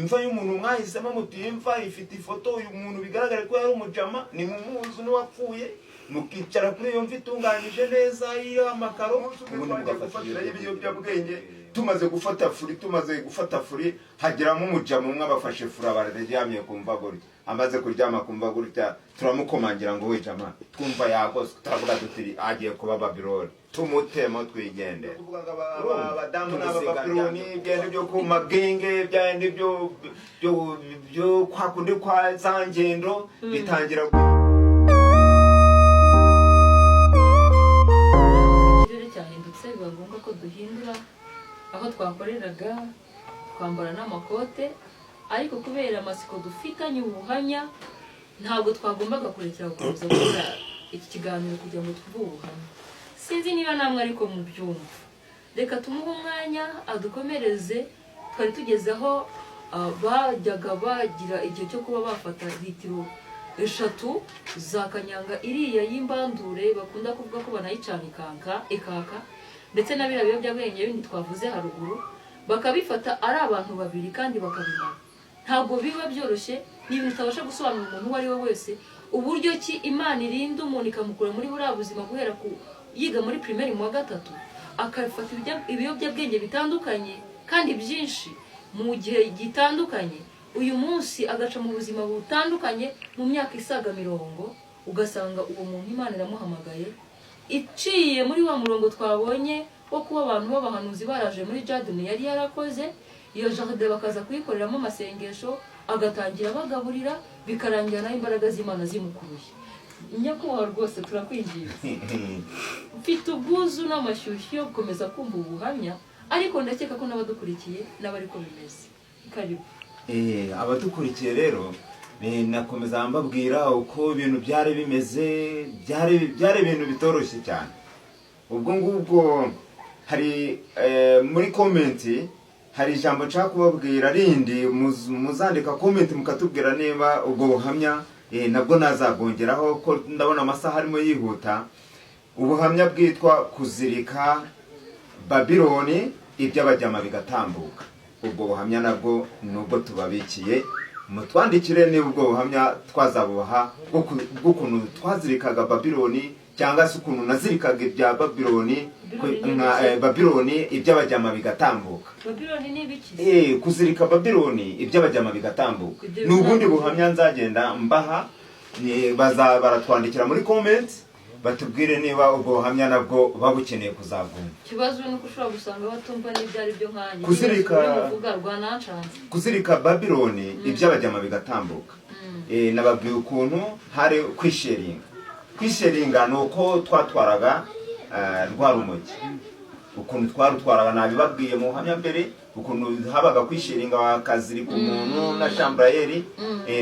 Imva y'umuntu mwahisemo muti imva ifite ifoto, uyu muntu bigaragare ko yari umujama, ni mumuzi n'uwapfuye, mukicara kuri iyo mva itunganyije neza iriho amakaro, ubundi mugafatiraho ibiyobyabwenge. Tumaze gufata furi, hageramo umujama umwe, abafashe furi, bararyamye kumva gutya. Amaze kuryama kumva gutya, turamukomangira ngo: "We jama." Twumva yagoswe, turavuga tuti: "Agiye kuba Babiloni, tumutemo twigendere." Abadamu n'abababironi, byenda byo ku magenge, byenda byo kwa kundi kwa za ngendo bitangira. Ikirere cyahindutse, biba ngombwa ko duhindura aho twakoreraga, twambara n'amakote, ariko kubera amatsiko dufitanye ubuhamya, ntabwo twagombaga kurekera gukomeza gukora iki kiganiro kugira ngo twumve ubuhamya. Sinzi niba namwe ariko mubyumva. Reka tumuhe umwanya adukomereze. Twari tugeze aho bajyaga bagira igihe cyo kuba bafata litiro 3 za kanyanga, iriya y'imbandure bakunda kuvuga ko banayicana ikanka ikaka, ndetse na biriya biyobyabwenge bindi twavuze haruguru, bakabifata ari abantu babiri kandi bakabimara. Ntabwo biba byoroshye, ni ibintu utabasha gusobanurira umuntu uwo ari we wese, uburyo ki Imana irinda umuntu ikamukura muri buriya buzima, guhera ku yiga muri primaire mu wa gatatu, akafata ibiyobyabwenge bitandukanye kandi byinshi mu gihe gitandukanye, uyu munsi agaca mu buzima butandukanye mu myaka isaga 50, ugasanga uwo muntu Imana iramuhamagaye iciye muri wa murongo twabonye wo kuba abantu b'abahanuzi baraje muri jardin yari yarakoze. Iyo jardin bakaza kuyikoreramo amasengesho, agatangira bagaburira, bikarangira naho imbaraga z'Imana zimukuruye. Nyakubahwa, rwose turakwinginze, mfite ubwuzu n'amashyushyu yo gukomeza kumva ubuhamya, ariko ndakeka ko n'abadukurikiye nabo ariko bimeze. Karibu. Abadukurikiye rero, nakomeza mbabwira uko ibintu byari bimeze. Byari ibintu bitoroshye cyane. Ubwo ngubwo hari muri comment hari ijambo nshaka kubabwira rindi. Muzandika comment mukatubwira niba ubwo buhamya nabwo nazabwongeraho, ko ndabona amasaha arimo yihuta. Ubuhamya bwitwa kuzirika Babiloni, iby'abajyama bigatambuka. Ubwo buhamya nabwo nubwo tubabikiye, mutwandikire niba ubwo buhamya twazabubaha, bw'ukuntu twazirikaga Babiloni, cyangwa se ukuntu nazirikaga ibya Babiloni, Babiloni ni nka ibiki? Babiloni, iby'abajyama bigatambuka. Babiloni ni ibiki? Kuzirika Babiloni, iby'abajyama bigatambuka. Ibyo Ni ubundi bitambuka. buhamya nzagenda mbaha. Baza baratwandikira muri comment batubwire niba ubwo buhamya nabwo babukeneye kuzabwumva. Ikibazo ni uko ushobora gusanga batumva n'ibyo ari byo nkanjye. Uvuga rwanancanze. Kuzirika Babiloni, iby'abajyama bigatambuka. Nababwiye ukuntu hari kwisharinga. Kwisharinga ni uko twatwaraga rwa rumogi. Ukuntu twarutwaraga nabibabwiye mu buhamya mbere, ukuntu habaga kwisharinga, bakazirika umuntu na shambrayeri.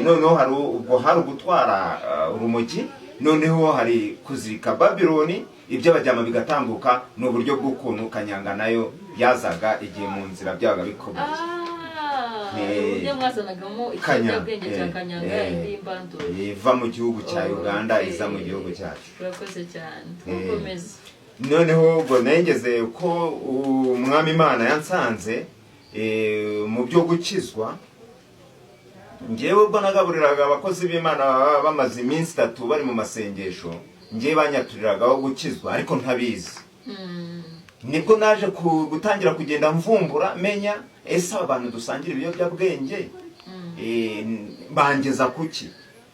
Noneho hari ubwo hari ugutwara urumogi, noneho hari kuzirika Babiloni, iby'abajyama bigatambuka. Ni uburyo bw'ukuntu kanyanga nayo yazaga igihe mu nzira byabaga bikomeye. Ah, uburyo mwazanagamo ikiyobyabwenge cya kanyanga, indi y'imbandure. Iva mu gihugu cya Uganda iza mu gihugu cyacu. Urakoze cyane, twukomeze. Noneho ubwo nengeze ko Umwami Imana yansanze mu byo gukizwa. Ngewe ubwo nagaburiraga abakozi b'Imana baba bamaze iminsi 3 bari mu masengesho, ngewe banyaturiragaho gukizwa ariko ntabizi. Nibwo naje gutangira kugenda mvumbura, menya: ese aba bantu dusangira ibiyobyabwenge bangeza kuki?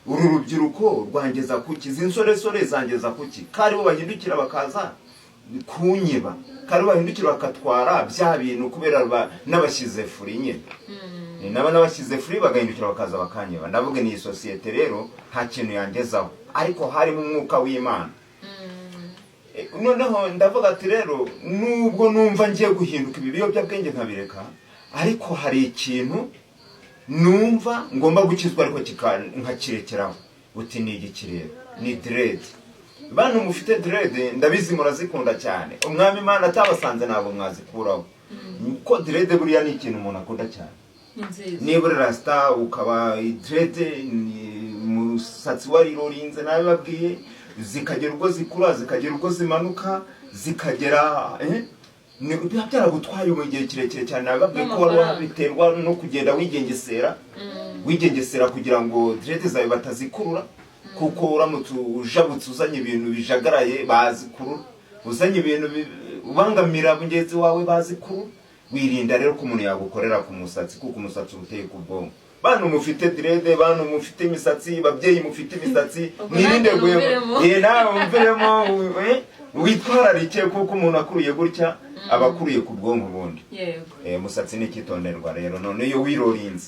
Uru rubyiruko rwangeza kuki? Izi nsoresore zangeza kuki? Ko aribo bahindukira bakaza kunyiba, ko aribo bahindukira bakatwara bya bintu, kubera n'abashyize furi nyine. Naba nabashyize furi, bagahindukira bakaza bakanyiba. Ndavuga ni iyi sosiyete rero nta kintu yangezaho, ariko harimo umwuka w'Imana. Noneho ndavuga ati: rero nubwo numva ngiye guhinduka, ibi biyobyabwenge nkabireka, ariko hari ikintu numva ngomba gukizwa, ariko nkakirekeraho. Uti: "Ni igiki rero?" Ni dread. Bantu mufite dread, ndabizi murazikunda cyane. Umwami Imana atabasanze ntabwo mwazikuraho, ko dread buriya ni ikintu umuntu akunda cyane. Ni nziza. Niba uri rasita ukaba dread, ni umusatsi warirorinze, nabibabwiye, zikagera ubwo zikura, zikagera ubwo zimanuka, zikagera. Biba byaragutwaye mu gihe kirekire cyane. Nababwiye ko wari wabiterwa no kugenda wigengesera, wigengesera kugira ngo dread zawe batazikurura, kuko uramutse ujabutse uzanye ibintu bijagaraye bazikurura, uzanye ibintu ubangamira mugenzi wawe bazikurura. Wirinda rero ko umuntu yagukorera ku musatsi, kuko umusatsi uba uteye ku bwonko. Bantu mufite dread, bantu mufite imisatsi, babyeyi mufite imisatsi, Ubwo mwirinde nanjye guhema. numviremo. Nawe wumviremo, witwararike, kuko umuntu akuruye gutya aba akuriye ku bwonko bundi. Umusatsi ni icyitonderwa rero. None iyo wirorinze,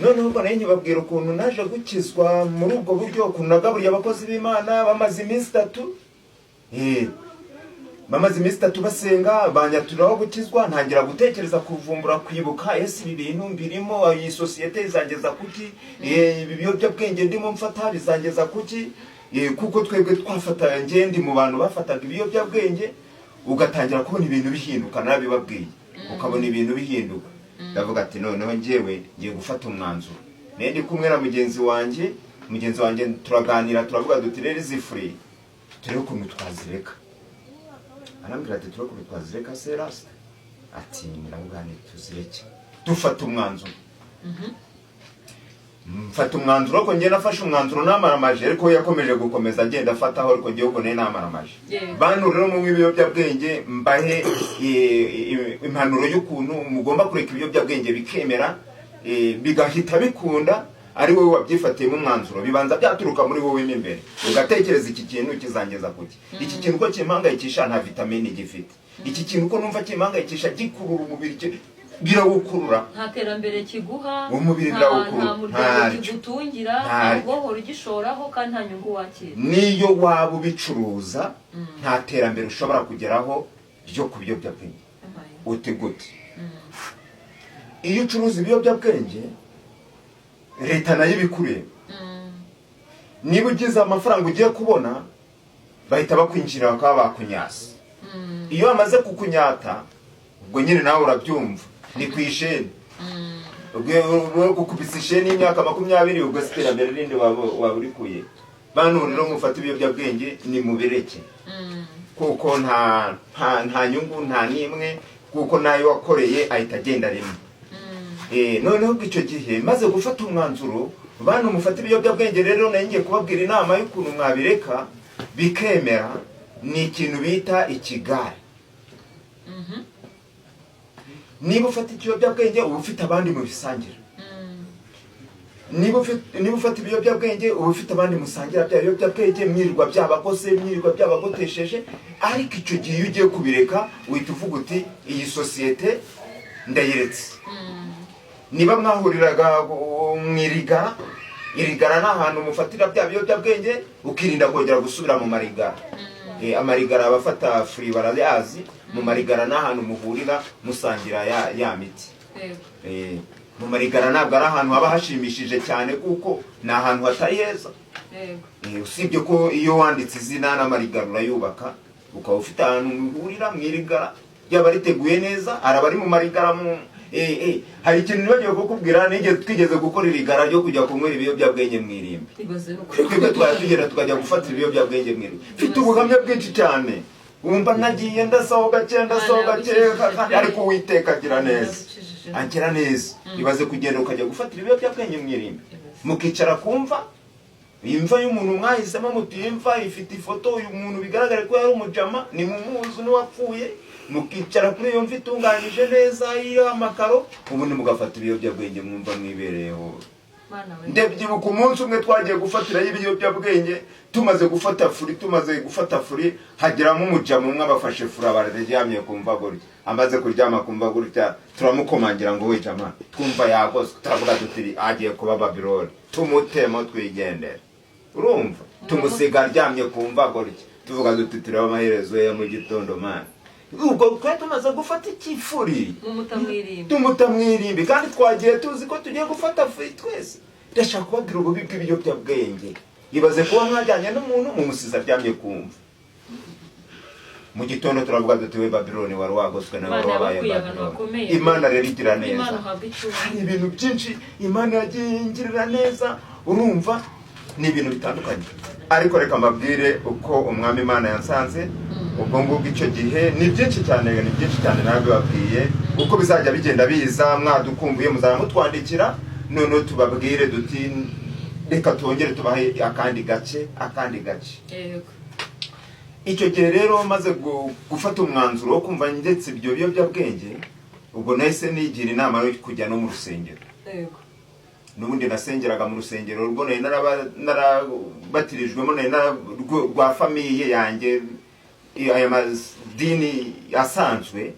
noneho ubwo nayo nkibabwira ukuntu naje gukizwa muri ubwo buryo, ukuntu nagaburiye abakozi b'Imana bamaze iminsi 3. Bamaze iminsi 3 basenga, banyaturiraho gukizwa, ntangira gutekereza kuvumbura, kwibuka: ese ibi bintu mbirimo, iyi sosiyete izangeza kuki? Ibi biyobyabwenge ndimo mfata bizangeza kuki? Kuko twebwe twafata, njye ndi mu bantu bafataga ibiyobyabwenge, ugatangira kubona ibintu bihinduka. Narabibabwiye, ukabona ibintu bihinduka. Ndavuga ati noneho njyewe ngiye gufata umwanzuro. Nari ndi kumwe na mugenzi wanjye, mugenzi wanjye turaganira, turavuga duti rero izi furi turebe ukuntu twazireka. Arambwira ati turebe ukuntu twazireka se rasta? Ati ndavuga nti tuzireke. Dufata umwanzuro, mfata umwanzuro ko njye nafashe umwanzuro namaramaje, ariko we yakomeje gukomeza agenda afataho, ariko njyewe ubwo nari namaramaje. Bantu rero munywa ibiyobyabwenge, mbahe impanuro y'ukuntu mugomba kureka ibiyobyabwenge bikemera, bigahita bikunda ari wowe wabyifatiyemo umwanzuro. Bibanza byaturuka muri wowe mo imbere, ugatekereza iki kintu kizangeza kuki, iki kintu ko kimpangayikisha nta vitamini gifite, iki kintu ko numva kimpangayikisha gikurura umubiri, birawukurura. Nta terambere kiguha, Umubiri birawukurura. nta muryango Ntaryo. kigutungira, Ntaryo. ntabwo uhora ugishoraho kandi nta nyungu wakira. Niyo waba ubicuruza, nta terambere ushobora kugeraho ryo ku biyobyabwenge. Uti gute? Iyo ucuruza ibiyobyabwenge, leta nayo ibikureba. Niba ugize amafaranga ugiye kubona, bahita bakwinjirira bakaba bakunyasa. Iyo bamaze kukunyata, ubwo nyine nawe urabyumva, ni ku isheni. Ubwo gukubisa isheni y'imyaka 20, ubwo si iterambere rindi waba urikuye. Bantu rero mufata ibiyobyabwenge, ni mubireke, kuko nta nyungu, nta n'imwe, kuko n'ayo wakoreye ahita agenda rimwe. Noneho ubwo icyo gihe maze gufata umwanzuro, bantu mufata ibiyobyabwenge rero, nari ngiye kubabwira inama y'ukuntu mwabireka bikemera. Ni ikintu bita ikigare. Niba ufata ikiyobyabwenge, uba ufite abandi mubisangira. Niba ufata ibiyobyabwenge, uba ufite abandi musangira bya biyobyabwenge, mwirirwa byabagose, mwirirwa byabagotesheje. Ariko icyo gihe iyo ugiye kubireka, uhita uvuga uti iyi sosiyete ndayiretse. Niba mwahuriraga mu irigara, irigara ni ahantu mufatira bya biyobyabwenge, ukirinda kongera gusubira mu marigara. Amarigara abafata furi barayazi. Mu marigara ni ahantu muhurira musangira ya miti. Mu marigara ntabwo ari ahantu haba hashimishije cyane, kuko ni ahantu hatari heza. Usibye ko iyo wanditse izina n'amarigara urayubaka, ukaba ufite ahantu muhurira mu irigara ryaba riteguye neza. Hari abari mu marigara mu hari ikintu nibagiwe kukubwira. Nigeze twigeze gukora irigara ryo kujya kunywera ibiyobyabwenge mu irimbi. Ibaze ukuri. Twebwe twari tugenda tukajya gufatira ibiyobyabwenge mu irimbi. Mfite ubuhamya bwinshi cyane. Wumva nagiye ndasaho gake, ndasaho gake, ariko Uwiteka agira neza, agira neza. Ibaze kugenda ukajya gufatira ibiyobyabwenge mu irimbi, mukicara kumva imva y'umuntu mwahisemo, muti imva ifite ifoto uyu muntu bigaragare ko yari umujama, ni mumuzi n'uwapfuye, mukicara kuri iyo mva itunganyije neza iriho amakaro, ubundi mugafata ibiyobyabwenge mwumva mwibereyeho. Mana we. Ndabyibuka umunsi umwe twagiye gufatirayo ibiyobyabwenge, tumaze gufata furi, hageramo umujama umwe abafashe furi, bararyamye kumva gutya. Amaze kuryama kumva gutya, turamukomangira ngo we jama, twumva yagoswe, turavuga duti agiye kuba Babiloni, tumutemo twigendera. Urumva, tumusiga aryamye kumva gutya, tuvuga duti turebe amaherezo ye mu gitondo. Mana, ubwo twari tumaze gufata ikifuri. Mumutamwirimbi. Tumutamwirimbi, kandi twagiye tuzi ko tugiye gufata furi twese. Ndashaka kubabwira ububi bw'ibiyobyabwenge. Ibaze kuba mwajyanye n'umuntu mumusiza aryamye kumva, mu gitondo turavuga duti we Babiloni wari wagoswe nawe Imana wari wabaye yabakuye ahantu Babiloni. hakomeye. Imana rero igira neza. Imana uhabwa icyubahiro. Hari ibintu byinshi Imana yagiye ingirira neza, urumva ni ibintu bitandukanye, ariko reka mbabwire uko Umwami Imana yansanze. Ubwo ngubwo icyo gihe ni byinshi cyane, ni byinshi cyane nabibabwiye. Uko bizajya bigenda biza, mwadukumbuye muzajya mutwandikira, noneho tubabwire duti reka twongere tubahe akandi gace, akandi gace. Icyo gihe rero maze gufata umwanzuro wo kumva ndetse ibyo biyobyabwenge, ubwo nahise nigira inama yo kujya no mu rusengero. N'ubundi nasengeraga mu rusengero rwo nari narabatirijwemo, nari rwa famille yanjye, aya madini asanzwe.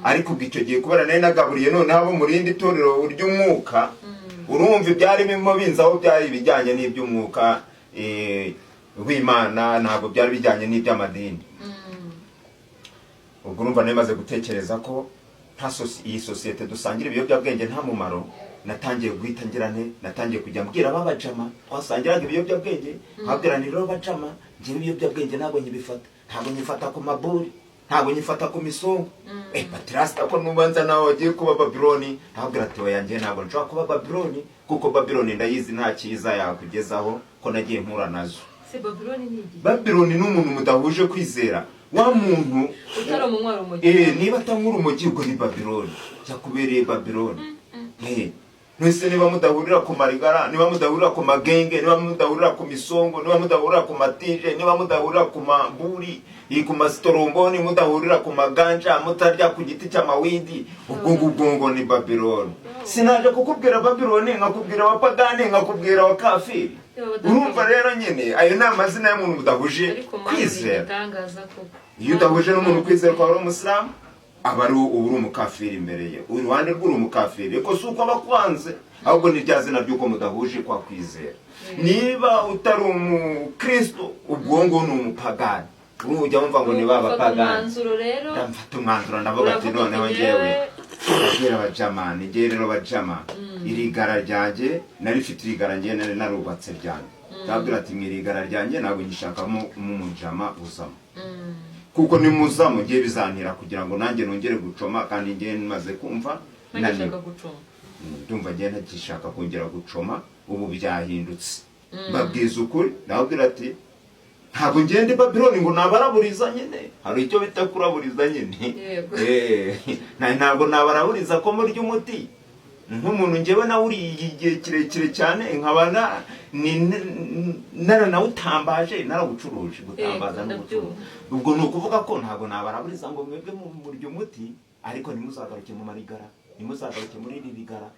Ariko ubwo icyo gihe kubera nari nagaburiye noneho abo mu rindi torero ry'umwuka, urumva ibyari birimo binzaho byari ibijyanye n'iby'umwuka w'Imana, ntabwo byari bijyanye n'iby'amadini. Ubwo urumva nari maze gutekereza ko nta iyi sosiyete dusangira ibiyobyabwenge nta mumaro. Natangiye guhita ngira nte, natangiye kujya mbwira ababajama twasangiraga ibiyobyabwenge, nkababwira nti rero bajama, njyewe ibiyobyabwenge ntabwo nyibifata, ntabwo nyifata ku maburi, ntabwo nyifata ku misongo. Patirasita, ko nubanza nawe wagiye kuba Babiloni? Ntabwira ati oya, njye ntabwo nshobora kuba Babiloni, kuko Babiloni ndayizi, nta cyiza yakugezaho, ko nagiye mpura nazo. Se Babiloni ni igihe? Babiloni ni umuntu mudahuje kwizera, wa muntu utari umunywa urumogi. Niba atanywa urumogi, ubwo ni Babiloni, yakubereye Babiloni. Mwese niba mudahurira ku marigara, niba mudahurira ku magenge, niba mudahurira ku misongo, niba mudahurira ku matije, niba mudahurira ku maburi, ku masitoromboni, mudahurira ku maganja, mutarya ku giti cy'amawindi, ubwo ngubwo ngo ni Babiloni. Sinaje kukubwira Babiloni nkakubwira abapagani, nkakubwira abakafiri. Urumva rero nyine ayo ni amazina y'umuntu mudahuje Ariko Mana, kwizera. igitangaza koko. Iyo udahuje n'umuntu kwizera kwawe, ari umusilamu, aba ari uba uri umukafiri imbere ye, uruhande rw'uri umukafiri. Ariko si uko aba akwanze, ahubwo ni rya zina ry'uko mudahuje kwa kwizera. Niba utari umukristo, ubwo ngo ni umupagani. Ubu ujya wumva ngo ni ba Ufata bapagani. umwanzuro rero. Ndamfata umwanzuro, ndavuga ati Uravuga noneho uti njyewe njyewe ndabwira abajama, njyewe rero bajama, irigara ryanjye nari mfite, irigara njyewe nari narubatse ryanjye, ndababwira ati mu irigara ryanjye ntabwo ngishakamo umujama uzamo, kuko nimuzamo ngiye bizantira kugira ngo nanjye nongere gucoma, kandi ngiye maze kumva ntagishaka naniwe. Gucunga. Ndumva ngiye ntagishaka kongera gucoma, ubu byahindutse. Mbabwiza ukuri, ndababwira ati ntabwo ngenda i Babiloni ngo nabaraburiza nyine, hari icyo bita kuraburiza nyine. Ntabwo nabaraburiza ko murya umuti nk'umuntu ngewe nawuriye igihe kirekire cyane, nkaba naranawutambaje, narawucuruje, gutambaza Yego, no gucuruza. Ubwo ni ukuvuga ko ntabwo nabaraburiza ngo mwebwe murya umuti, ariko ntimuzagaruke mu marigara, ntimuzagaruke muri iri rigara.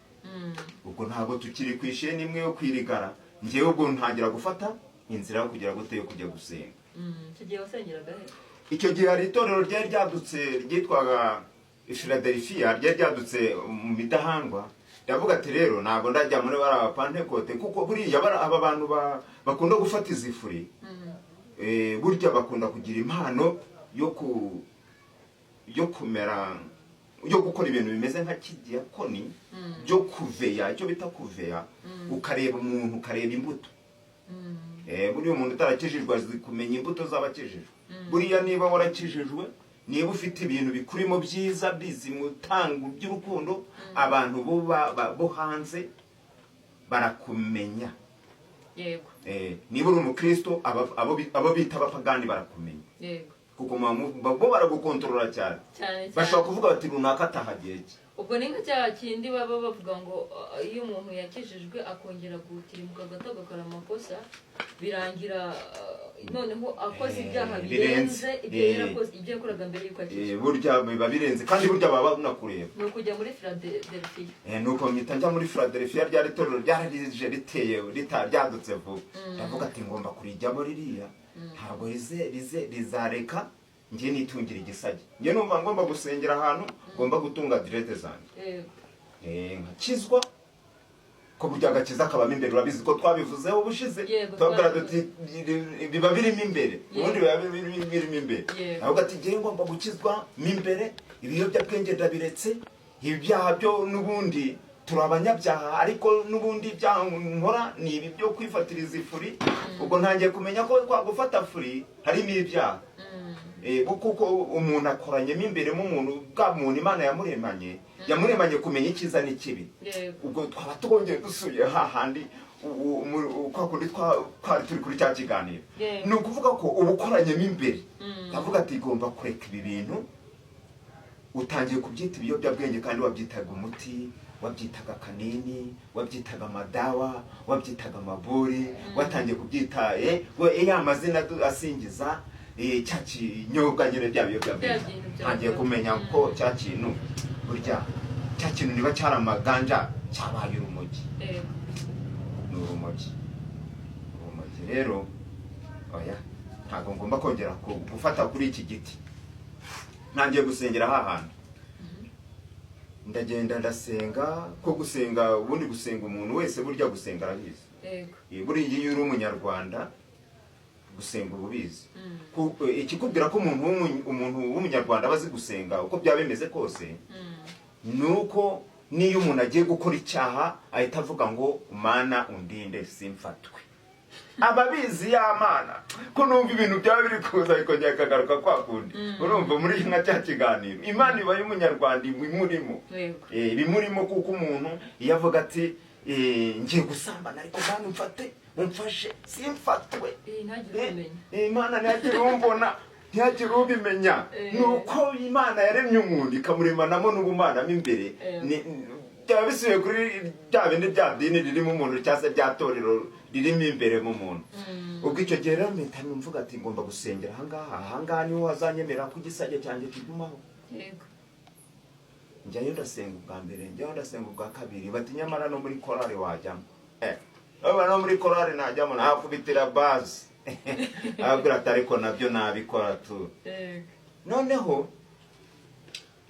Ubwo ntabwo tukiri ku isheni imwe yo kwirigara. Ngewe ubwo ntangira gufata inzira yo kugira gute, yo kujya gusenga. Icyo gihe wasengeraga he? Icyo gihe hari itorero ryari ryadutse ryitwaga Philadelphia, ryari ryadutse mu Midahandwa. Ndavuga ati rero ntabwo ndajya muri bariya Bapantekote, kuko buriya aba bantu bakunda gufata izi furi, burya bakunda kugira impano yo kumera, yo gukora ibintu bimeze nka kidiyakoni, byo kuveya, icyo bita kuveya, ukareba umuntu, ukareba imbuto. Buriya umuntu utarakijijwe azi kumenya imbuto z'abakijijwe. Buriya niba warakijijwe, niba ufite ibintu bikurimo byiza bizima, utanga by'urukundo, abantu bo hanze barakumenya. Niba uri umukristo, abo bita abapagani barakumenya, kuko bo baragukontorora cyane. Cyane cyane. Bashobora kuvuga bati runaka atahagiye ki. Ubwo ni nka cya kindi baba bavuga ngo iyo umuntu yakijijwe akongera gutirimuka gato agakora amakosa, birangira noneho akoze ibyaha birenze. Birenze ibyo yarakoze, ibyo yakoraga mbere y'uko akizwa. Burya biba birenze, kandi burya baba banakureba. Ni ukujya muri Philadelphia. Nuko mpita njya muri Philadelphia, ryari itorero ryararije riteye ryadutse vuba. Ndavuga ati ngomba kurijyamo ririya, ntabwo rize rize rizareka njye nitungira igisage. Njye numva ngomba gusengera ahantu ngomba gutunga direte zanjye. Nkakizwa, ko burya agakiza kabamo imbere, urabizi ko twabivuzeho ubushize. Tubabwira duti biba birimo imbere, ubundi biba birimo imbere. Ndavuga ati ngewe ngomba gukizwa mo imbere, ibiyobyabwenge ndabiretse, ibyaha byo n'ubundi turi abanyabyaha, ariko n'ubundi ibyaha nkora ni ibi byo kwifatiriza ifuri. Ubwo ntangiye kumenya ko kwa gufata furi harimo ibyaha. Kuko umuntu akoranyemo imbere mu muntu, bwa muntu Imana yamuremanye kumenya icyiza n'ikibi. Ubwo twaba twongeye dusuye hahandi kwa kundi twari turi kuri cya kiganiro. Ni ukuvuga ko uba ukoranyemo imbere, ndavuga ati igomba kureka ibi bintu. Utangiye kubyita ibiyobyabwenge kandi wabyitaga umuti, wabyitaga kanini, wabyitaga amadawa, wabyitaga amaburi, watangiye kubyita ya mazina asingiza cya kinyobwa nyine, bya biyobyabwenge. Bya bintu bya Ntangiye kumenya ko cya kintu, burya cya kintu niba cyari amaganja cyabaye urumogi. Ni urumogi. Urumogi rero oya, ntabwo ngomba kongera gufata kuri iki giti. Ntangiye gusengera hahandi, ndagenda ndasenga. Ko gusenga, ubundi gusenga, umuntu wese burya gusenga arabizi. Buriya iyo uri umunyarwanda gusenga uba ubizi. Ikikubwira ko umuntu w'umunyarwanda aba azi gusenga, uko byaba bimeze kose, ni uko niyo umuntu agiye gukora icyaha ahita avuga ngo: "Mana undinde simfatwe." Ababizi ya Mana ko numva ibintu byaba biri kuza bikongera bikagaruka kwa kundi. Urumva muri nka cya kiganiro, Imana iba y'umunyarwanda ibimurimo. Ibimurimo, kuko umuntu iyo avuga ati ngiye gusambana, ariko Mana umfate, umfashe simfatwe. Ntagire ubimenya. Imana ntihagire umbona, ntihagire ubimenya. Ni uko Imana yaremye umuntu ikamuremanamo n'ubumana mo imbere. Byaba bisubiye kuri bya bindi bya dini ririmo umuntu, cyangwa se bya torero ririmo imbere mu muntu. Ubwo icyo gihe rero mpita mvuga ati ngomba gusengera ahangaha. Ahangaha niho hazanyemerera ko igisage cyanjye kigumaho. Njyayo ndasenga ubwa mbere, njyayo ndasenga ubwa kabiri, bati nyamara no muri korali wajyamo. No muri korali najyamo, nakubitira bazi, ababwira ati ariko nabyo nabikora tu. Noneho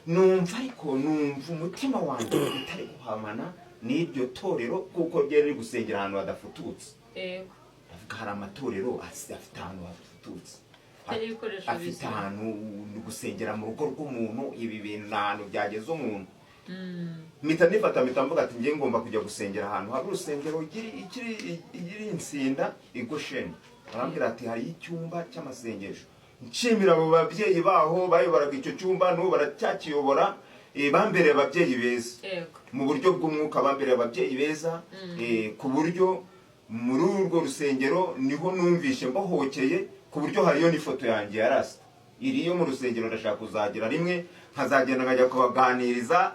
numva, ariko numva umutima wanjye utari guhamana n'iryo torero, kuko ryari riri gusengera ahantu hadafututse. Ndavuga hari amatorero afite ahantu hafututse, Afite n'ibikoresho afite bizima. ahantu gusengera mu rugo rw'umuntu. Ibi bintu ni ahantu byageze umuntu. Mpita nifata, mpita mvuga ati njye ngomba kujya gusengera ahantu hari urusengero ikiri insinda igosheni. Arambwira ati hari icyumba cy'amasengesho. Nshimira abo babyeyi baho bayoboraga icyo cyumba, n'ubu baracyakiyobora. Bambereye ababyeyi beza mu buryo bw'umwuka, bambereye ababyeyi beza, ku buryo muri urwo rusengero niho numvishe mbohokeye, ku buryo hariyo n'ifoto yanjye ya rasita iriyo mu rusengero. Ndashaka kuzagira rimwe nkazagenda nkajya kubaganiriza,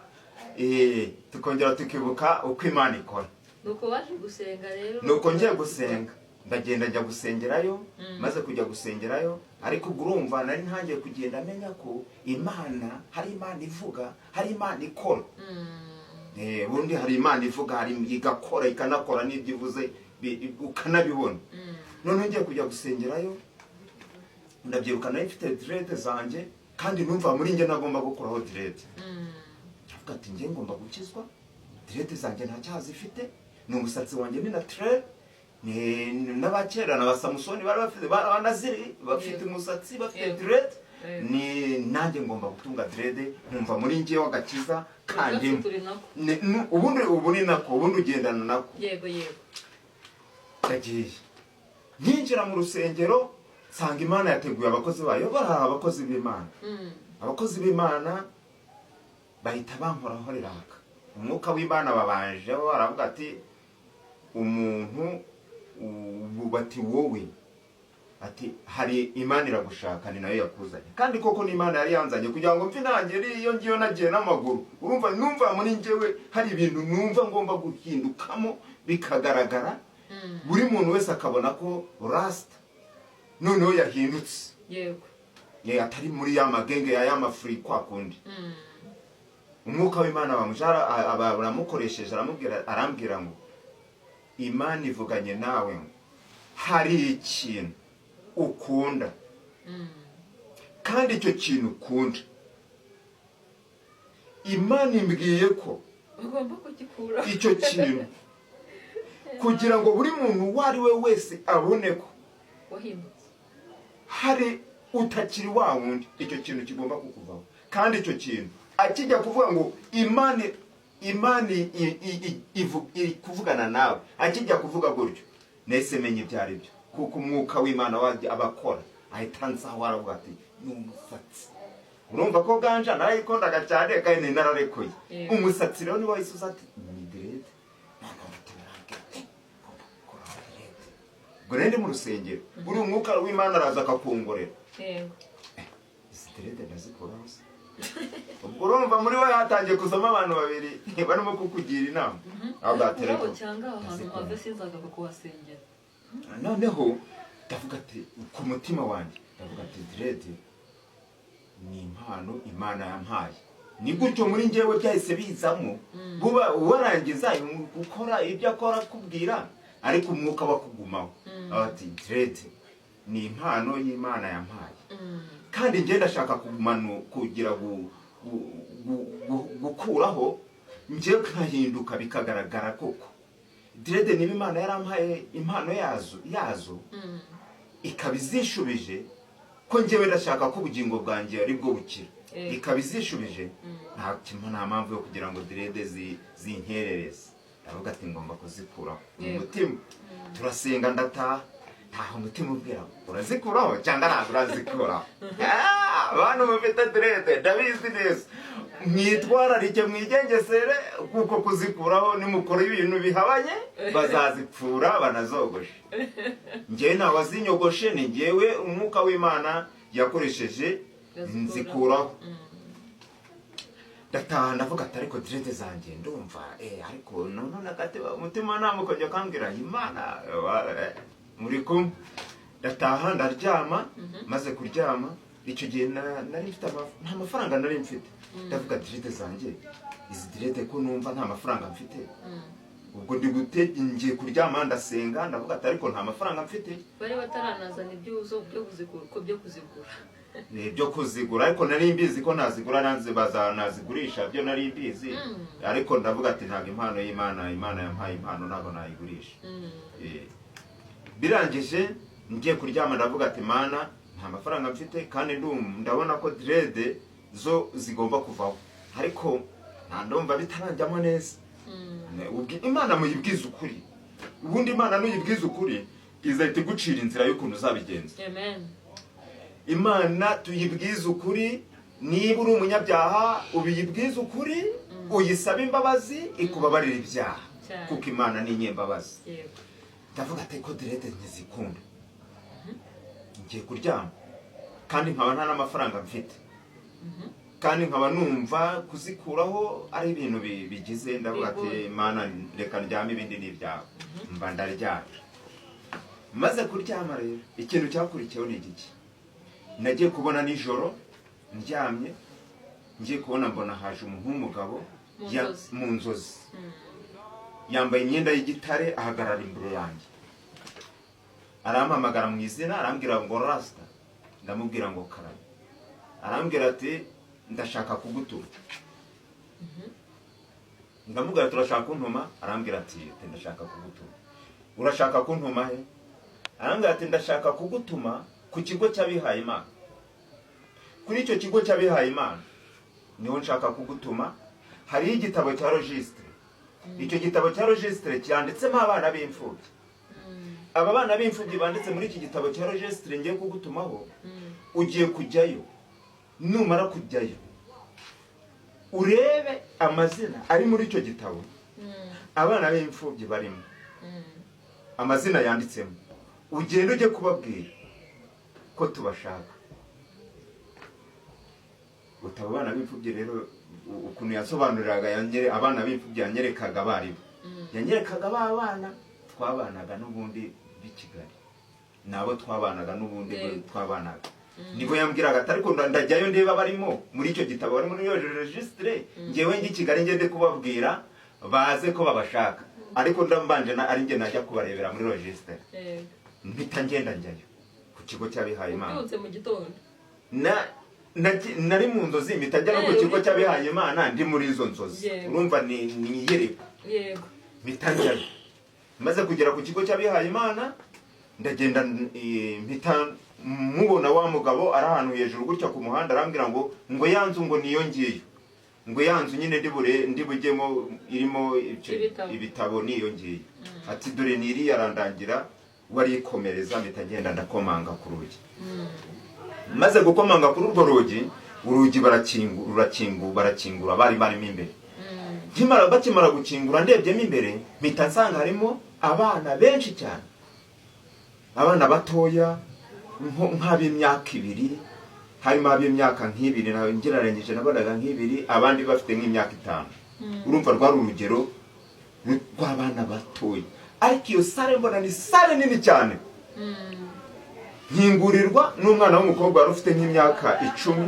tukongera tukibuka uko Imana ikora. Nuko waje gusenga rero. Nuko ngiye gusenga, ndagenda njya gusengerayo. Maze kujya gusengerayo, ariko ubwo urumva nari ntangiye kugenda amenya ko Imana, hari Imana ivuga, hari Imana ikora. Ubundi hari Imana ivuga, hari igakora, ikanakora n'ibyo ivuze ukanabibona. Noneho ngiye kujya gusengerayo, ndabyibuka nari mfite dread zanjye, kandi numva muri njye nagomba gukuraho dread. Ndavuga ati njye ngomba gukizwa, dread zanjye nta cyaha zifite, ni umusatsi wanjye ni naturel. Ni n'abakera na ba Samusoni bari bafite, bari abanaziri bafite umusatsi, bafite dread. Ni nanjye ngomba gutunga dread, nkumva muri njye w'agakiza kandimo. Turi nako. Ubundi ubu ni nako, ubundi ugendana nako. yego yego Ndagiye, nkinjira mu rusengero nsanga Imana yateguye abakozi bayo, bari abakozi b'Imana. Abakozi b'Imana bahita bankoraho riraka, umwuka w'Imana babanjeho, baravuga ati umuntu ubu, bati wowe, ati hari Imana iragushaka, ni nayo yakuzanye. Kandi koko ni Imana yari yanzanye kugira ngo mve nangere iyo ngiyo nagiye n'amaguru. Urumva numva muri njyewe hari ibintu numva ngomba guhindukamo bikagaragara, buri muntu wese akabona ko rasita noneho yahindutse. Atari muri ya magenge ya mafuri kwa kundi. Umwuka w'Imana bamushara baramukoresheje, aramubwira, arambwira ngo Imana ivuganye nawe ngo hari ikintu ukunda, kandi icyo kintu ukunda Imana imbwiye ko ugomba kugikura. Icyo kintu kugira ngo buri muntu uwo ari we wese abone ko wahindutse, hari utakiri wa wundi, icyo kintu kigomba kukuvaho. Kandi icyo kintu akijya kuvuga ngo Imana iri kuvugana nawe, akijya kuvuga gutyo nahise menya ibyo ari byo, kuko umwuka w'Imana wajya abakora ahita anzaho, aravuga ati Ni umusatsi. Urumva ko ganja narayikundaga cyane kandi nararekuye. Yego. Umusatsi rero niwo wahise uza ati ni dread. Noneho umutima urambwira ati ngomba gukuraho dread. Ubwo rero ndi mu rusengero, buri umwuka w'Imana araza akakongorera. Yego. Izi dread ndazikuraho se? Ubwo urumva muri we hatangiye kuzamo abantu babiri barimo kukugira inama. Aho bwatereko. Urabo cyangwa aho hantu have sinzaga kuhasengera. Noneho ndavuga ati ku mutima wanjye ndavuga ati dread ni impano Imana yampaye. Ni gutyo muri njyewe byahise bizamo. Buba warangiza gukora ibyo akora akubwira, ariko umwuka wakugumaho. Ati dread ni impano y'Imana yampaye. Kandi njye ndashaka kugumana kugira gukuraho njye nkahinduka bikagaragara koko. Dread niba Imana yarampaye impano yazo ikaba izishubije ko njyewe ndashaka ko ubugingo bwanjye ari bwo bukira. Ikaba izishubije, nta kimwe, nta mpamvu yo kugira ngo dread zinkerereze. Ndavuga ati ngomba kuzikuraho. Mu mutima turasenga, ndataha. Ntaho umutima ubwira urazikuraho cyangwa ntabwo urazikuraho. Bantu mufite dread ndabizi neza, mwitwararike, mwigengesere, kuko kuzikuraho nimukora ibintu bihabanye bazazipfura banazogoshe. Njyewe ntawazinyogoshe, ni njyewe umwuka w'Imana yakoresheje nzikuraho. Ndataha ndavuga ati ariko dread zanjye ndumva ariko none nagatima umutima nama ukajya kambwira Imana muri kumwe. Ndataha ndaryama. Maze kuryama icyo gihe nari mfite nta mafaranga nari mfite. Ndavuga dread zanjye, izi dread ko numva nta mafaranga mfite. Ubwo ndi gute ngiye kuryama, ndasenga, ndavuga ati ariko nta mafaranga mfite. Bari bataranazana ibyuzo byo kuzigura, ko byo kuzigura. Ni ibyo kuzigura, ariko nari mbizi ko nazigura nanze bazanazigurisha, byo nari mbizi. Ariko ndavuga ati ntabwo impano y'Imana, Imana yampaye impano ntabwo nayigurisha. Birangije ngiye kuryama ndavuga ati Mana nta mafaranga mfite kandi ndabona ko dread zo zigomba kuvaho, ariko nta ndumva bitaranjyamo neza. Imana muyibwize ukuri. Ubundi Imana nuyibwize ukuri izahita igucira inzira y'ukuntu uzabigenza. Amen. Imana tuyibwize ukuri. Niba uri umunyabyaha ubiyibwize ukuri, uyisaba imbabazi ikubabarira ibyaha, kuko Imana ni inyembabazi. Yego. Ndavuga ati ko dread ntizikunda, ngiye kuryama kandi nkaba nta n'amafaranga mfite, kandi nkaba numva kuzikuraho ari ibintu bigize. Ndavuga ati Imana reka ndyame, ibindi ni ibyawe. Mba ndaryamye. Maze kuryama rero ikintu cyakurikiyeho ni igiki? Nagiye kubona nijoro ndyamye, ngiye kubona mbona haje umuntu w'umugabo mu nzozi, yambaye imyenda y'igitare, ahagarara imbere yanjye, arampamagara mu izina, arambwira ngo Rasta. Ndamubwira ngo karame. Arambwira ati ndashaka kugutuma. Ndamubwira turashaka kuntuma? Arambwira ati ndashaka kugutuma. Urashaka kuntuma he? Arambwira ati ndashaka kugutuma ku kigo cy'abihaye Imana. Kuri icyo kigo cy'abihaye Imana niho nshaka kugutuma. Hariho igitabo cya registre. Icyo gitabo cya registre cyanditsemo abana b'imfubyi. Aba bana b'imfubyi banditse muri iki gitabo cya registre ngiye kugutumaho, ugiye kujyayo. Numara kujyayo urebe amazina ari muri icyo gitabo, abana b'imfubyi barimo, amazina yanditsemo, ugende ujye kubabwira ko tubashaka. Utaba abana b'imfubyi rero ukuntu yasobanuriraga abana b'imfubyi yanyerekaga abaribo, yanyerekaga ba bana twabanaga n'ubundi b'i Kigali, nabo twabanaga n'ubundi twabanaga. Niko yambwiraga ati ariko ndajyayo ndeba barimo muri icyo gitabo, bari muri iyo registre, ngewe ngi Kigali ngende kubabwira baze ko babashaka, ariko ndambanje ari nge najya kubarebera muri registre. Mpita ngenda njyayo ku kigo cy'abihaye Imana. Ubyutse mu gitondo? Nari mu nzozi, mpita njya no ku kigo cy'abihaye Imana ndi muri izo nzozi. Urumva ni iyerekwa. Yego. Mpita njyayo. Maze kugera ku kigo cy'abihaye Imana ndagenda, mpita mubona wa mugabo ari ahantu hejuru gutya ku muhanda, arambwira ngo yanzu ngo niyo ngiyo, ngo yanzu nyine ndi bujyemo irimo ibitabo niyo ngiyo. Ati dore niri, arandangira warikomereza. Mpita ngenda ndakomanga ku rugi. Maze gukomanga kuri urwo rugi, urugi barakingura, bari barimo imbere. Bakimara gukingura ndebyemo imbere, mpita nsanga harimo abana benshi cyane, abana batoya nk'ab'imyaka 2, harimo ab'imyaka nk'ibiri, nawe ngereranyije nabonaga nk'ibiri, abandi bafite nk'imyaka 5. Urumva rwari urugero rw'abana batoya, ariko iyo sare mbona ni sare nini cyane. Nkingurirwa n'umwana w'umukobwa wari ufite nk'imyaka 10,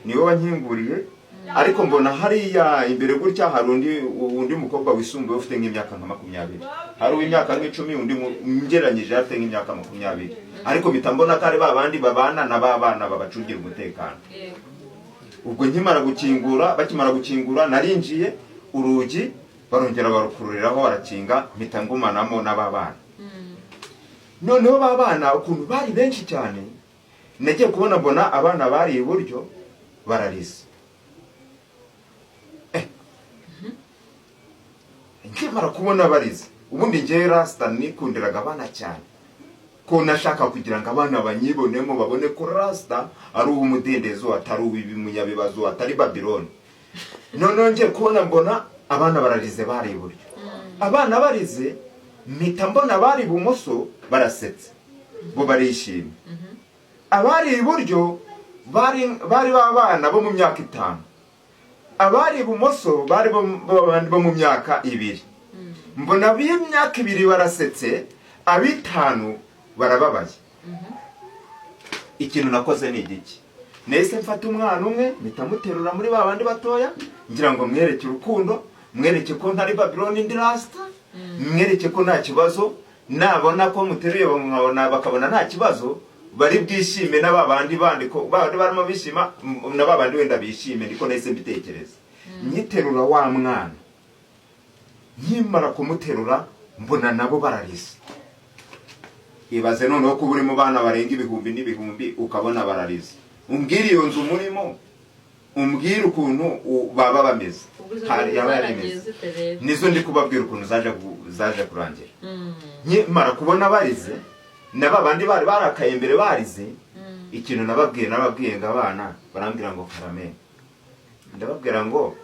niwe wankinguriye. Ariko mbona hariya imbere gutya hari undi mukobwa wisumbuye ufite nk'imyaka nka 20, hari uw'imyaka nk'icumi, undi ngereranyije afite nk'imyaka 20. Ariko mpita mbona ko ari ba bandi babana na ba bana babacungira umutekano. Ubwo nkimara gukingura, bakimara gukingura narinjiye, urugi barongera barukururiraho barakinga, mpita ngumanamo n'aba bana. Noneho ba bana ukuntu bari benshi cyane, nagiye kubona mbona abana bari iburyo bararize. Nkimara kubona barize, ubundi njyewe Rasta nikundiraga abana cyane, ko nashaka kugira ngo abana banyibonemo, babone ko Rasta ari uw'umudendezo, atari uw'ibinyabibazo, atari Babiloni. Noneho ngiye kubona mbona abana bararize bari iburyo, abana barize, mpita mbona abari ibumoso barasetse, bo barishimye. Abari iburyo bari b'abana bo mu myaka 5, abari ibumoso bari bo mu myaka 2. Mbona ab'imyaka 2 barasetse, ab'itanu barababaye. Ikintu nakoze ni igiki? Nahise mfata umwana umwe mpita muterura muri ba bandi batoya, ngira ngo mwereke urukundo, mwereke ko ntari Babiloni ndi Rasta, mwereke ko nta kibazo. Nabona ko muteruye bakabona nta kibazo, bari bwishime, na ba bandi bandi ko ba bandi barimo bishima, na ba bandi wenda bishime. Niko nahise mbitekereza. Nyiterura wa mwana, nkimara kumuterura mbona nabo bararize. Ibaze noneho ko uri mu bana barenga ibihumbi n'ibihumbi, ukabona bararize. Umbwire iyo nzu murimo, umbwire ukuntu baba bameze. Ubwo izo Hari yaba zaragiye yarimeze zite rero? Nizo ndi kubabwira ukuntu zaje kurangira. Nkimara kubona barize, na ba bandi bari barakaye mbere barize, ikintu nababwiye ngo abana, barambwira ngo karame. Ndababwira ngo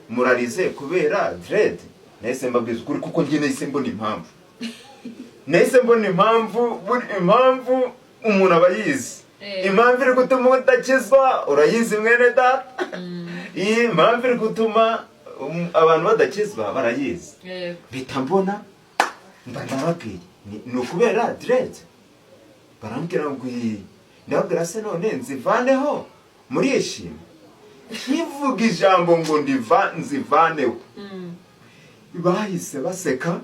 murarize kubera dread. Nahise mbabwiza ukuri, kuko njye nahise mbona impamvu, nahise mbona impamvu, buri impamvu umuntu aba yizi. Impamvu iri gutuma udakizwa urayizi, mwene data. Iyi mpamvu iri gutuma abantu badakizwa barayizi. Mpita mbona mba ndababwiye ni ukubera dread. Barambwira ngo iyi, ndababwira se none nzivaneho murishima? Nkivuga ijambo ngo ndiva nzivaneho, bahise baseka,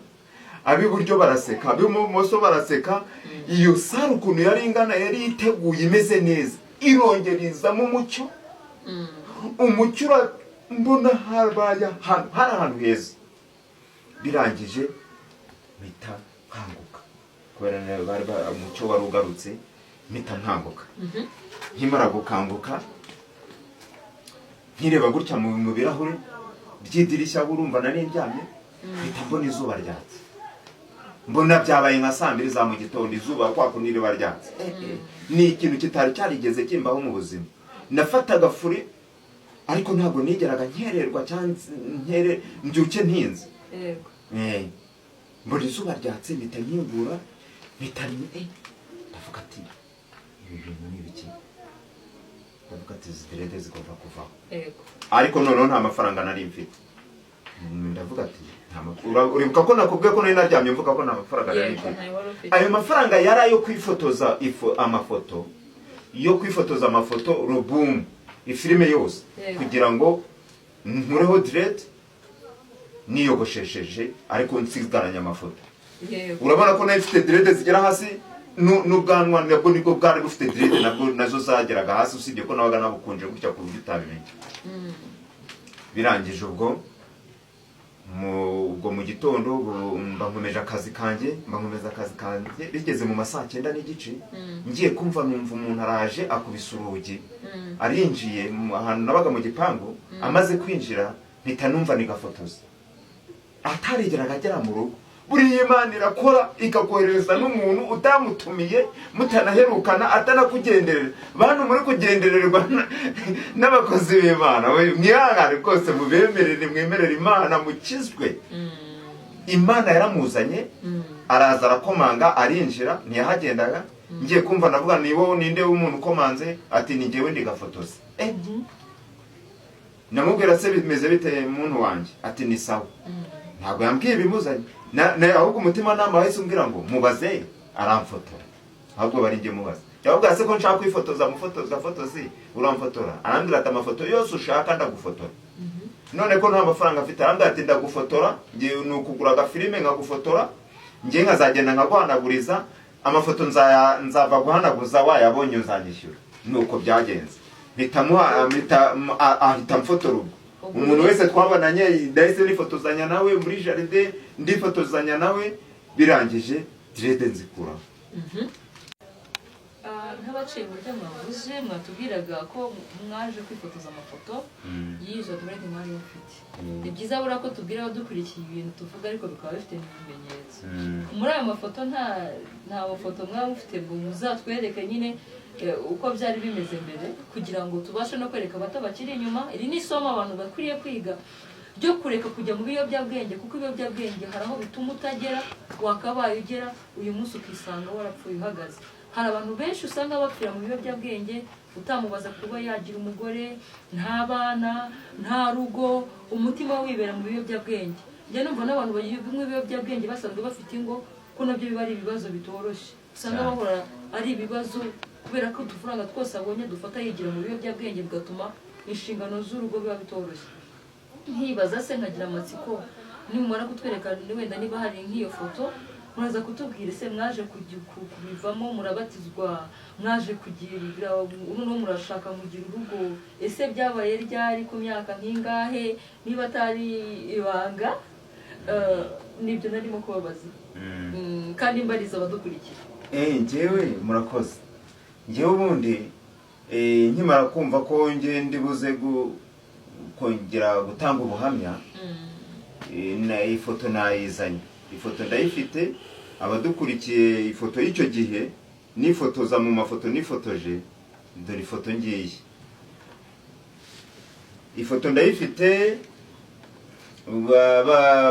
ab'iburyo baraseka, ab'ibumoso baraseka. Iyo sare ukuntu yari ingana, yari iteguye imeze neza, irongera izamo umucyo. Umucyo mbona habaye ahantu, hari ahantu heza. Birangije mpita nkanguka, kubera bari umucyo wari ugarutse, mpita nkanguka. Nkimara gukanguka, nkireba gutya mu birahure by'idirishya, urumva nari ndyamye, mpita mbona izuba ryatse. Mbona byabaye nka saa 2 za mu gitondo, izuba kwa kundi riba ryatse. Ni ikintu kitari cyarigeze kimbaho mu buzima. Nafataga furi, ariko ntabwo nigeraga nkererwa cyangwa nkere mbyuke ntinze. Mbona izuba ryatse, mpita nkingura, mpita ndavuga ati ibi bintu ni ibiki? Ndavuga ati izi dread zigomba kuvaho. Ariko noneho nta mafaranga nari mfite. Ndavuga ati uribuka ko nakubwiye ko nari naryamye mvuga ko nta mafaranga nari mfite? Ntayo wari ufite. Ayo mafaranga yari ayo kwifotoza amafoto yo kwifotoza amafoto robumu ifilime yose, kugira ngo nkureho dread niyogoshesheje, ariko nsigaranye amafoto. Urabona ko nayo mfite dread zigera hasi, n'ubwanwa nabwo nibwo bwari bufite dread, nabwo nazo zageraga hasi, usibye ko nabaga nabukunje gutya ku buryo utabimenya. Birangije ubwo ubwo mu gitondo mba nkomeje akazi kanjye, mba nkomeza akazi kanjye. Bigeze mu ma saa 9:30, ngiye kumva numva umuntu araje akubise urugi, arinjiye ahantu nabaga mu gipangu. Amaze kwinjira mpita numva ni gafotozi, atarigeraga agera mu rugo. Buriya Imana irakora ikakohereza n'umuntu utamutumiye, mutanaherukana, atanakugenderera. Bantu muri kugendererwa n'abakozi b'Imana, we, mwihangane rwose, mubemerere, mwemerere Imana, mukizwe. Imana yaramuzanye, araza arakomanga, arinjira, ntiyahagendaga. Ngiye kumva ndavuga, ni wowe, ninde w'umuntu ukomanze? Ati ni njyewe, ndi gafotozi. Namubwira se bimeze bite muntu wanjye? Ati ni sawa. Ntabwo yambwiye ibimuzanye. Ahubwo umutima nama wahise umbwira ngo mubaze aramfotora, ahubwo bari njye mubaze. Yababwira se ko nshaka kwifotoza, mufotoza gafotozi uramfotora? Arambwira ati amafoto yose ushaka ndagufotora. None ko nta mafaranga afite? Arambwira ati ndagufotora, ngiye ni ukugura agafilime nkagufotora, ngiye nkazagenda nkaguhanaguriza amafoto, nzava guhanaguza wayabonye uzanyishyura. Nuko byagenze, mpita ahita amfotora. Ubwo umuntu wese twabonanye ndahise nifotozanya nawe muri jardin, ndifotozanya nawe, birangije dread nzikuraho. Nk'abaciye mu buryo mwavuze, mwatubwiraga ko mwaje kwifotoza amafoto y'izo dread mwari mufite. Ni byiza buriya ko tubwira abadukurikiye ibintu tuvuga, ariko bikaba bifite n'ibimenyetso. Muri ayo mafoto nta mafoto mwaba mufite ngo muzatwereke nyine uko byari bimeze mbere, kugira ngo tubashe no kwereka abato bakiri inyuma? Iri ni isomo abantu bakwiriye kwiga ryo kureka kujya mu biyobyabwenge, kuko ibiyobyabwenge hari aho bituma utagera wakabaye ugera uyu munsi, ukisanga warapfuye uhagaze. Hari abantu benshi usanga bapfira mu biyobyabwenge, utamubaza kuba yagira umugore, nta bana, nta rugo, umutima wibera mu biyobyabwenge. Njya numva n'abantu banywa ibiyobyabwenge basanzwe bafite ingo, ko nabyo biba ari ibibazo bitoroshye, usanga bahora ari ibibazo kubera ko udufaranga twose abonye dufata yigira mu biyobyabwenge, bigatuma inshingano z'urugo biba bitoroshye. Nkibaza se, nkagira amatsiko, nimumara kutwereka wenda niba hari nk'iyo foto, muraza kutubwira ese mwaje kubivamo, murabatizwa, mwaje kugira noneho murashaka mugira urugo, ese byabaye ryari, ku myaka nk'ingahe, niba atari ibanga? Nibyo narimo kubabaza. Kandi mbariza abadukurikira. Njyewe murakoze. Njyewe ubundi nkimara kumva ko nge ndibuze kongera gutanga ubuhamya, na ifoto nayizanye, ifoto ndayifite. Abadukurikiye, ifoto y'icyo gihe nifotoza mu mafoto nifotoje, dore ifoto ngiyi, ifoto ndayifite.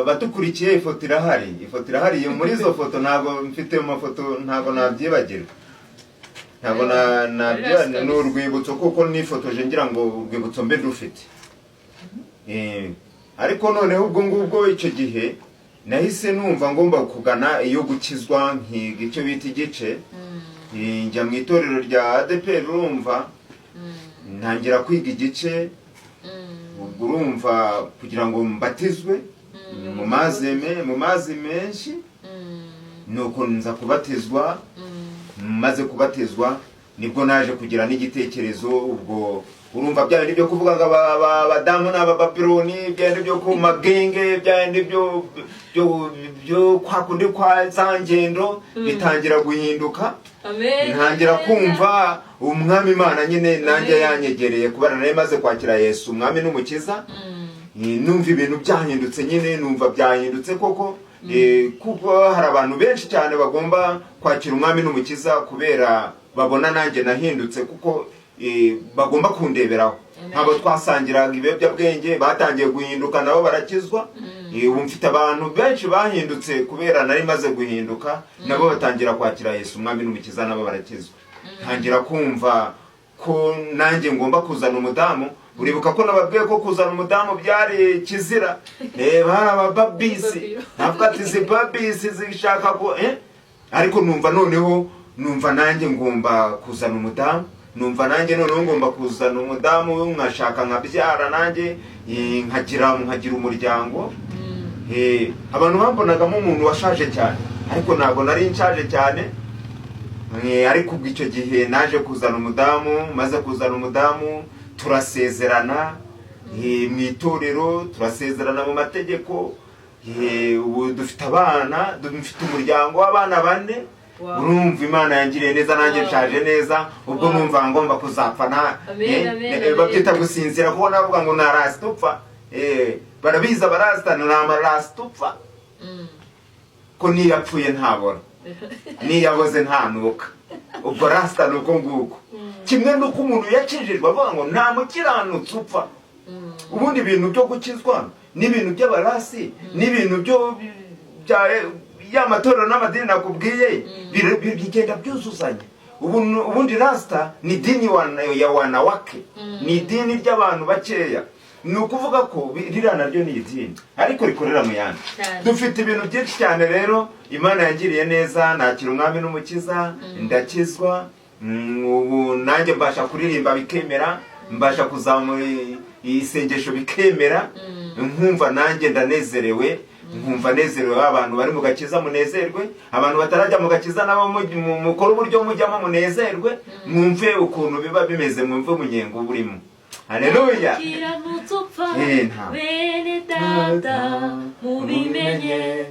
Badukurikiye, ifoto irahari, ifoto irahari. Iyo muri izo foto ntabwo mfite mu mafoto, ntabwo nabyibagirwa, ntabwo nabyo ni urwibutso, kuko nifotoje ngira ngo urwibutso mbe ndufite. Ariko noneho ubwo ngubwo icyo gihe nahise numva ngomba kugana iyo gukizwa, nkiga icyo bita igice. Njya mu itorero rya ADEPR, urumva ntangira kwiga igice. Ubwo urumva kugira ngo mbatizwe mu mazi menshi, nuko nza kubatizwa. Maze kubatizwa nibwo naje kugira n'igitekerezo. Ubwo urumva bya bindi byo kuvuga ngo abadamu ni abababironi, bya bindi byo ku magenge, bya bindi byo kwa kundi kwa za ngendo, bitangira guhinduka. Amen. Ntangira kumva Umwami Imana nyine nanjye Amen. yanyegereye, kubera nari maze kwakira Yesu Umwami n'Umukiza. Numva ibintu byahindutse nyine, numva byahindutse koko. Kuko hari abantu benshi cyane bagomba kwakira Umwami n'Umukiza kubera babona nanjye nahindutse, kuko bagomba kundeberaho. Amen. Ntabwo twasangiraga ibiyobyabwenge, batangiye guhinduka nabo barakizwa. Ubu mfite abantu benshi bahindutse kubera nari maze guhinduka, nabo batangira kwakira Yesu Umwami n'Umukiza, nabo barakizwa. Ntangira kumva ko nanjye ngomba kuzana umudamu. Uribuka ko nababwiye ko kuzana umudamu byari kizira. Bari abababisi, ntabwo ati izi babisi zishaka ko ariko numva noneho, numva nanjye ngomba kuzana umudamu, numva nanjye noneho ngomba kuzana umudamu, nkashaka nkabyara nanjye, nkagira umuryango. Abantu bambonagamo umuntu washaje cyane, ariko ntabwo nari nshaje cyane. Ariko ubwo icyo gihe naje kuzana umudamu. Maze kuzana umudamu turasezerana mu itorero, turasezerana mu mategeko. Ubu dufite abana, dufite umuryango w'abana bane. Urumva Imana yangiriye neza, nanjye nshaje neza ubwo. Numva ngomba kuzapfa nta Amen, amen, amen. Babyita gusinzira, kuko navuga ngo nta rasita upfa. Barabizi abarasita, ni amarasita upfa. Ko niyo apfuye ntabora, niyo aboze ntanuka. Ubwo rasita ni uko nguko. Kimwe n'uko umuntu yakijijwe avuga ngo nta mukiranutsi upfa. Ubundi ibintu byo gukizwa n'ibintu by'abarasi n'ibintu byo bya ya matorero n'amadini nakubwiye bigenda byuzuzanya. Ubundi rasita ni idini ya wanawake, ni idini ry'abantu bakeya. Ni ukuvuga ko ririya naryo ni idini ariko rikorera mu yandi. Cyane. Dufite ibintu byinshi cyane rero. Imana yangiriye neza, nakira Umwami n'Umukiza, ndakizwa. Ubu nanjye mbasha kuririmba bikemera, mbasha kuzamura isengesho bikemera, nkumva nanjye ndanezerewe, nkumva nezerewe. Abantu bari mu gakiza munezerwe, abantu batarajya mu gakiza nabo mukore uburyo mujyamo munezerwe, mwumve ukuntu biba bimeze, mwumve umunyenga uba urimo. Haleluya! Mukiranutsi upfa, Nta. bene data mubimenye,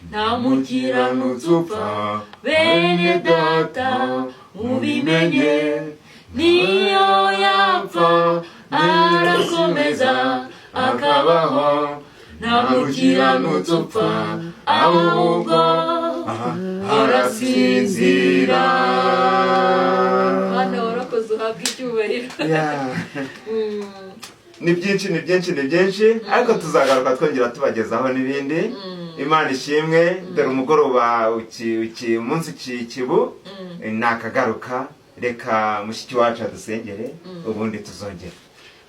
nta mukiranutsi upfa, bene data mubimenye, niyo yapfa arakomeza akabaho, nta mukiranutsi upfa ahubwo arasinzira. Mana, warakoze, uhabwa icyubahiro. Ni byinshi, ni byinshi, ni byinshi, ariko tuzagaruka twongera tubagezaho n'ibindi. Imana ishimwe. Dore umugoroba umunsi ukikibu nakagaruka. Reka mushiki wacu adusengere, ubundi tuzongera.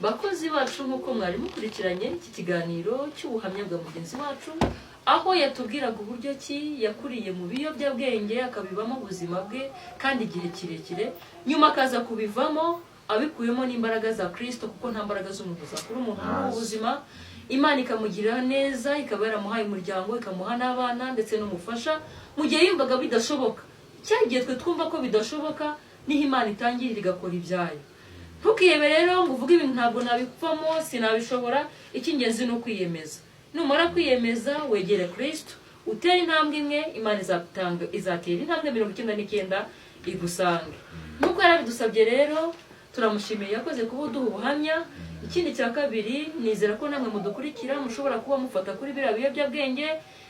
Bakozi bacu, nk'uko mwari mukurikiranye iki kiganiro cy'ubuhamya bwa mugenzi wacu, aho yatubwiraga uburyo ki yakuriye mu biyobyabwenge, akabibamo ubuzima bwe kandi igihe kirekire, nyuma akaza kubivamo abikuyemo n'imbaraga za Kirisito, kuko nta mbaraga z'umuntu zakura umuntu muri ubu buzima. Imana ikamugirira neza, ikaba yaramuhaye umuryango, ikamuha n'abana ndetse n'umufasha mu gihe yumvaga bidashoboka. Cya gihe twe twumva ko bidashoboka, niho Imana itangirira igakora ibyayo. Ntukihebe rero ngo uvuge ibintu ntabwo nabivamo, sinabishobora. Icy'ingenzi ni ukwiyemeza. Numara kwiyemeza, wegere Kirisito, utere intambwe imwe, Imana izatanga, izatera intambwe 99 igusange, nk'uko yarabidusabye. Rero turamushimiye, yakoze kuba uduha ubuhamya. Ikindi cya kabiri, nizera ko namwe mudukurikira mushobora kuba mufata kuri biriya biyobyabwenge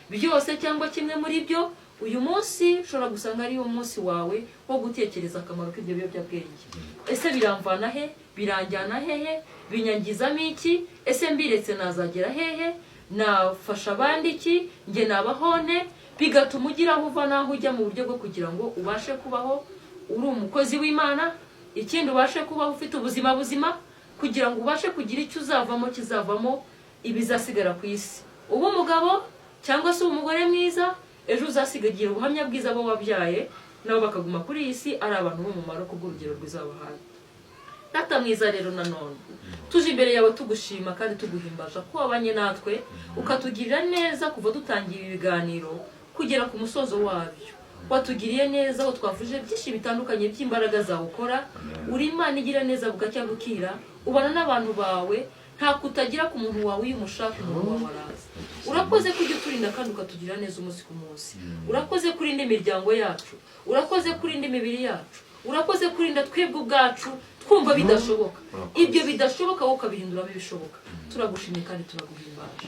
byose cyangwa kimwe muri byo. Uyu munsi ushobora gusanga ari umunsi wawe wo gutekereza akamaro k'ibyo biyobyabwenge. Ese biramvana he? Biranjyana hehe? Binyangizamo iki? Ese mbiretse nazagera hehe? Nafasha abandi iki? Njye nabaho nte? Bigatuma ugira aho uva n'aho ujya mu buryo bwo kugira ngo ubashe kubaho uri umukozi w'Imana. Ikindi, ubashe kubaho ufite ubuzima buzima, kugira ngo ubashe kugira icyo uzavamo, kizavamo ibizasigara ku isi, uba umugabo cyangwa se umugore mwiza, ejo uzasigagira ubuhamya bwiza abo wabyaye, nabo bakaguma kuri iyi si ari abantu b'umumaro kubw'urugero rwiza wabahaye. Data mwiza, rero nanone tuje imbere yawe tugushima kandi tuguhimbaza ko wabanye natwe, ukatugirira neza kuva dutangira ibi biganiro kugera ku musozo wabyo. Watugiriye neza aho twavuje byinshi bitandukanye by'imbaraga zawe ukora. Uri Imana igira neza bugacya bukira, ubana n'abantu bawe, nta kutagira ku muntu wawe. Iyo umushaka, umuntu wawe araza. Urakoze kujya uturinda kandi ukatugirira neza umunsi ku munsi. Urakoze kurinda imiryango yacu, urakoze kurinda imibiri yacu, urakoze kurinda twebwe ubwacu twumva bidashoboka. Ibyo bidashoboka wowe ukabihinduramo ibishoboka. Turagushimye kandi turaguhimbaje.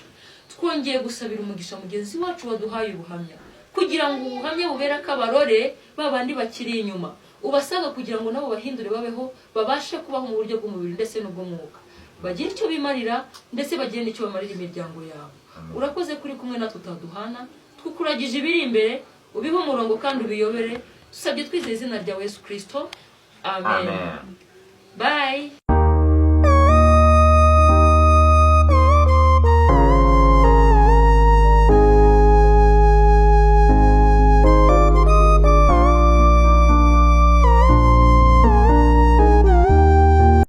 Twongeye gusabira umugisha mugenzi wacu waduhaye ubuhamya, kugira ngo ubuhamya bubere akabarore ba bandi bakiri inyuma ubasanga, kugira ngo nabo bahindure, babeho, babashe kubaho mu buryo bw'umubiri ndetse n'ubw'umwuka, bagire icyo bimarira ndetse bagire n'icyo bamarira imiryango yabo. Urakoze kuri kumwe natwe utaduhana. Tukuragije ibiri imbere, ubihe umurongo kandi ubiyobere. Dusabye twizeye izina rya Yesu Kirisito, amen. Amen. Bye.